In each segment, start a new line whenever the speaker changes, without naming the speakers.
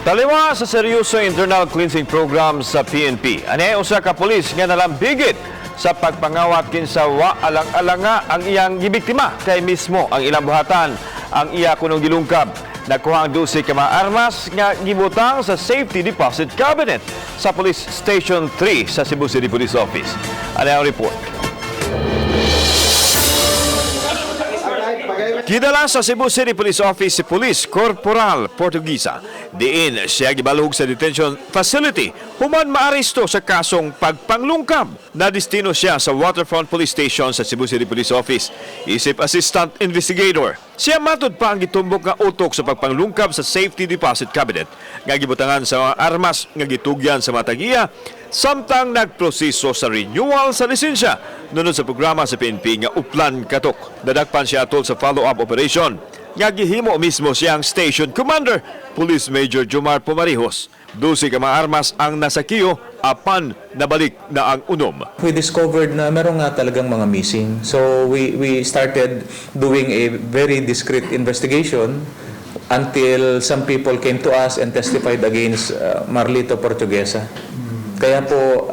Taliwa sa seryoso internal cleansing program sa PNP. Ani usa ka pulis nga nalambigit sa pagpangawat kinsa wa alang-alanga ang iyang gibiktima kay mismo ang ilang buhatan ang iya kunong gilungkab. Nakuha ang 12 ka mga armas nga gibutang sa safety deposit cabinet sa Police Station 3 sa Cebu City Police Office. Ano ang report? Gidala sa Cebu City Police Office si Police Corporal Portuguesa. Diin siya gibalhog sa detention facility human maaresto sa kasong pagpanglungkab. Nadestino siya sa Waterfront Police Station sa Cebu City Police Office. Isip Assistant Investigator. Siya matud pa ang gitumbok nga utok sa pagpanglungkab sa safety deposit cabinet nga gibutangan sa mga armas nga gitugyan sa mga tag-iya samtang nagproseso sa renewal sa lisensya nunod sa programa sa PNP nga Uplan Katok. Nadakpan siya atol sa follow-up operation nga gihimo mismo siyang station commander, Police Major Jomar Pomarijos. 12 ka mga armas ang nasakiyo apan nabalik na ang unom.
We discovered na meron nga talagang mga missing. So we started doing a very discreet investigation until some people came to us and testified against Marlito Portuguesa. Kaya po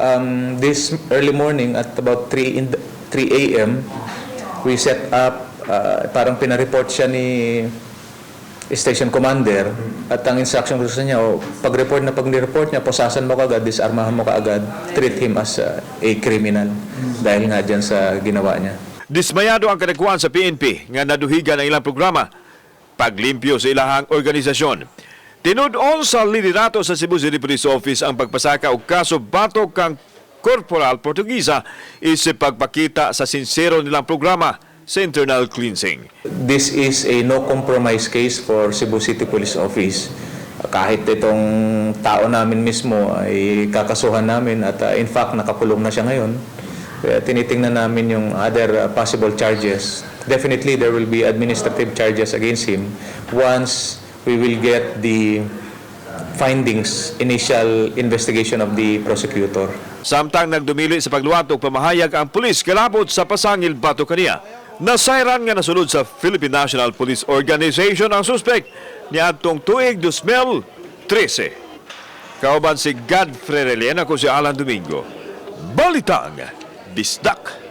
this early morning at about 3 a.m., we set up, parang pinareport siya ni station commander at ang instruction ko sa kanya, oh, pag-report na pag-report niya, posasan mo kagad, disarmahan mo kaagad, treat him as a criminal dahil nga dyan sa ginawa niya.
Dismayado ang kadagkuan sa PNP nga naduhigan ang ilang programa paglimpyo sa ilahang organisasyon. Tinud-on sa liderato sa Cebu City Police Office ang pagpasaka og kaso batok kang Corporal Portuguesa isip pagpakita sa sinsero nilang programa sa internal cleansing.
This is a no compromise case for Cebu City Police Office. Kahit itong tao namin mismo ay kakasuhan namin at in fact nakakulong na siya ngayon. Kaya tinitingnan namin yung other possible charges. Definitely there will be administrative charges against him once we will get the findings, initial investigation of the prosecutor.
Samtang nagdumili sa pagluwat og pamahayag ang pulis kalabot sa pasangil batok kaniya. Nasayran nga nasulod sa Philippine National Police Organization ang suspect niadtong tuig 2013. Kauban si Godfrey Relena, ako si Alan Domingo. Balitang Bisdak.